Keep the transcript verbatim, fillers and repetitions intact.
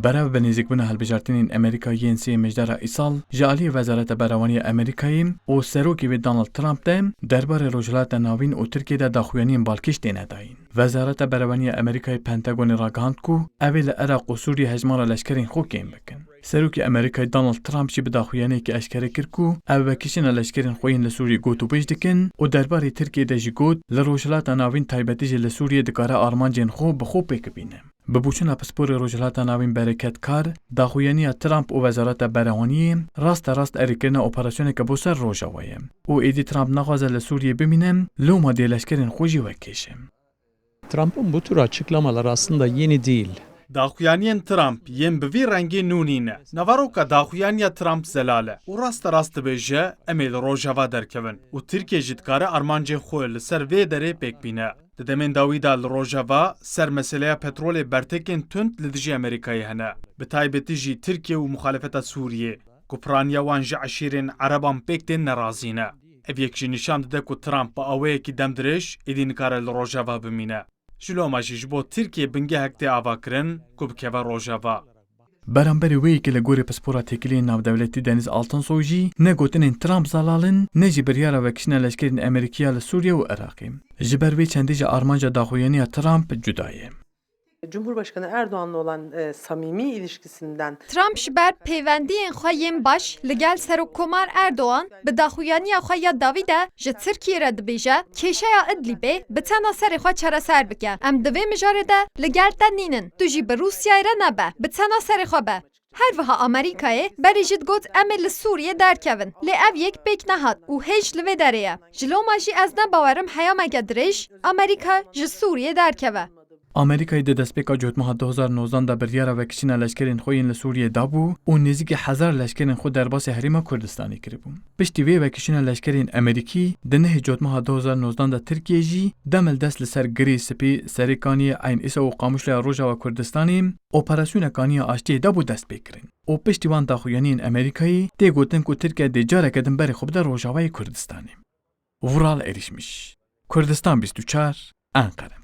Berev bi nêzîkbûna hilbijartinên Amerîka yên sê Mejdara îsal, ji aliyê Wezareta Berewanî ya Amerîkayê û serokê wê Donald Trump de derbarê Rojhilata Navîn û Tirkiyê de daxuyaniyên balkêş têne dayîn. Wezareta Berewanî ya Amerîkayê Pentagonê ragihand ku ew ê li Iraq û Sûriyê hejmara leşkerên xwe kêm bikin. Serokê Amerîkayê Donald Trump jî bi daxuyaniyekê eşkere kir ku ew vekişîna leşkerên xwe yên li Sûriyê gotûbêj dikin û derbarê Tirkiyê de jî got, li Rojhilata Navîn taybetî jî li Sûriyê dikare armancên xwe bi xwe pêk bîne. Bi boçûna pisporê Rojhilata Navîn Bereket Kar, daxuyaniya Trump û Wezareta Berewaniyê raste rast erêkirina operasyoneke bo ser Rojava ye û êdî Trump naxwaze li Sûriyê bimîne, loma dê leşkerên xwe jî wekêşe. Trump'ın bu tür açıklamalar aslında yeni değil. Daxuyaniyên Trump yên bi vî rengî nû nîne. Naveroka daxuyaniya Trump zelal e û raste rast dibêje, em ê li Rojava derkevin û Tirkiye jî dikare armancên xwe li ser vê derê pêk bîne. Di demên dawî de li Rojava ser meseleya petrolê bertekên tund li dijî Amerîkayê hene. Bi taybetî jî Tirkiye û muxalefeta Sûriyê ku piraniya wan ji eşîrên Ereban pêk tên nerazî ne. Ev yek jî nîşan dide ku Trump bi awayekî demdirêj êdî nikare li Rojava bimîne. Ji loma jî ji bo Tirkiye bingehek tê avakirin ku bikeve Rojava. Beramberî wê yekê li gorî pispora têkiliyên navdewletî Deniz Altansoy jî ne gotinên Trump zelal in ne jî biryara vekişîna leşkerên Amerîkî ya li Sûriye û Iraqê. Ji ber vê çendê jî armanca daxuyaniya Trump cuda ye. Cumhurbaşkanı Erdoğan'la olan e, samimi ilişkisinden Trump ji ber pêwendiyên xwe yên baş li gel Serokkomar Erdogan bi daxuyaniya xwe ya dawî de ji Tirkiyê re dibêje, kêşeya Idlîbê bi tena serê xwe çareser bike. Em di vê mijarê de li gel te nînin. Tu jî bi Rûsyayê re nebe, bi tena serê xwe be. Her wiha Amerîkayê berê jî digot em ê li Sûriyê derkevin. Lê ev yek pêk nehat û hêj li vê derê ye. Ji loma jî ez ne bawerim heyameke dirêj Amerîka ji Sûriyê derkeve. Amerîkayê di destpêka cotmeha du hazar nozdan de biryara vekişîna leşkerên xwe yên li Sûriyê dabû û nêzîkî hezar leşkerên xwe derbasî Herêma Kurdistanê kiribû. Piştî vê vekişîna leşkerên Amerîkî di nehê cotmeha du hazar nozdan de Tirkiye jî demil dest li ser Girê Spî, Serê Kaniyê, Eyn Îsa û Qamişloya Rojava Kurdistanê operasyona Kaniya Aştiyê dabû destpêkirin û piştî van daxuyaniyên Amerîkayê tê gotin ku Tirkiye dê careke din berê xwe bide Rojavayê Kurdistanê. Vural Erişmiş, Kurdistan bîst û çar, Enqere.